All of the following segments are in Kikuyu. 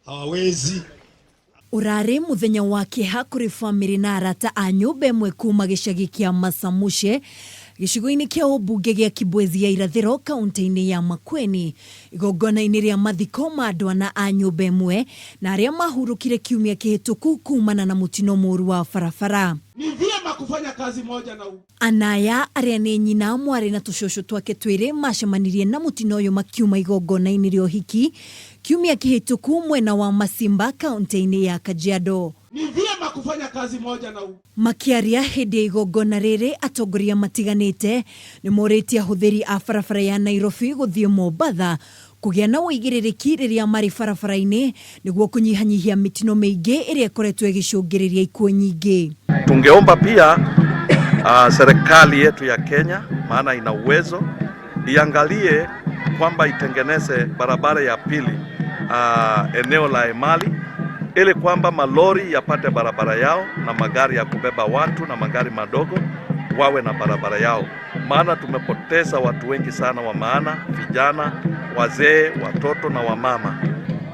Hawawezi. Ũrarĩ mũthenya wa kĩeha kũrĩ bamĩrĩ na arata a nyũmba ĩmwe kuma gĩcagi kĩa Masamushe gĩcigo-inĩ kĩa ũmbunge gĩa Kibwezi ya Irathĩro kaunti-inĩ ya Makueni igongona-inĩ rĩa mathiko ma andũ ana a nyũmba ĩmwe na arĩa mahurũkire kiumia kĩhĩtũku kumana na mũtino mũru wa barabara. Ni vyema kufanya kazi moja na u Anaya arĩa nĩ nyina, mwarĩ na tũcũcũ twake twĩrĩ macemanirie na mũtino ũyũ makiuma igongona-inĩ rĩa ũhiki kiumia kĩhĩtũku mwena wa Masimba kaunti-inĩ ya Kajiado. Ni vyema kufanya kazi moja na u Makĩaria hĩndĩ ya igongona rĩrĩ, atongoria matiganĩte nĩ morĩtie ahũthĩri a barabara ya Nairobi gũthiĩ Mombatha kũgĩa na ũigĩrĩrĩki rĩrĩa marĩ barabara-inĩ nĩguo kũnyihanyihia mĩtino mĩingĩ ĩrĩa ĩkoretwo ĩgĩcũngĩrĩria ikuũ nyingĩ. Tungeomba pia serikali yetu ya Kenya, maana ina uwezo, iangalie kwamba itengeneze barabara ya pili eneo la Emali ili kwamba malori yapate barabara yao na magari ya kubeba watu na magari madogo wawe na barabara yao, maana tumepoteza watu wengi sana wa maana, vijana, wazee, watoto na wamama.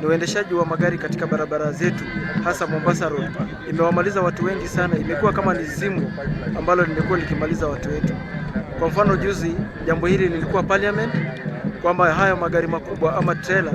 Ni uendeshaji wa magari katika barabara zetu hasa Mombasa Road imewamaliza watu wengi sana. Imekuwa kama ni zimu ambalo limekuwa likimaliza watu wetu. Kwa mfano, juzi jambo hili lilikuwa parliament kwamba haya magari makubwa ama trailer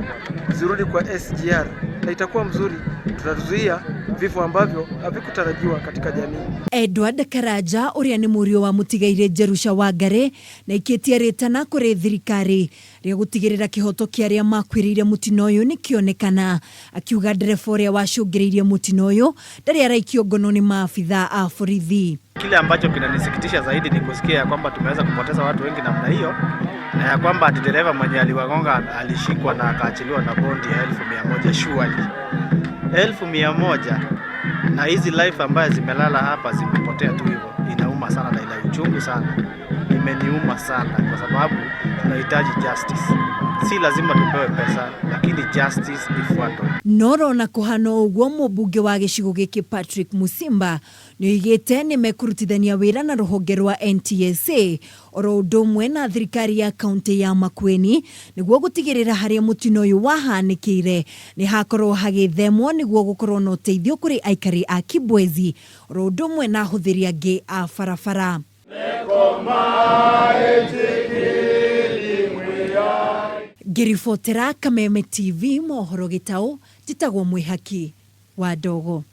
zirudi kwa SGR na itakuwa mzuri, tutazuia vifo ambavyo havikutarajiwa katika jamii. Edward Karaja ũrĩa nĩ mũriũ wa mũtigairĩ Jerusha Wangari na ikĩtie rĩtana kũrĩ thirikari rĩa gũtigĩrĩra kĩhoto kĩa arĩa makuĩrĩire mũtino ũyũ nĩkĩonekana, akiuga ndereba ũrĩa wacũngĩrĩirie mũtino ũyũ ndarĩ araikio ngono nĩ maabitha a borithi. Kile ambacho kinanisikitisha zaidi ni kusikia ya kwamba tumeweza kupoteza watu wengi namna hiyo, na ya kwamba ati dereva mwenye aliwagonga alishikwa na akaachiliwa na bondi ya 100,000. Surely 100,000, na hizi life ambayo zimelala hapa zimepotea tu hivyo, inauma sana na ina uchungu sana, imeniuma sana kwa sababu tunahitaji justice. Si lazima tupewe pesa, lakini justice ifuatwe. Noro na kũhana ũguo, mũmbunge wa gĩcigo gĩkĩ Patrick Musimba nĩoigĩte nĩ mekũrutithania wĩra na rũhonge rwa NTSA oro ũndũ ũmwe na thirikari ya kaunti ya Makueni nĩguo gũtigĩrĩra harĩa mũtino ũyũ wahanĩkĩire nĩ hakorwo hagĩthemwo nĩguo gũkorwo na ũteithio kũrĩ aikari a Kibwezi oro ũndũ ũmwe na ahũthĩri angĩ a barabara. Ngĩribotera Kameme TV mohoro gĩtaũ, njĩtagwo Mwĩhaki wa Ndogo.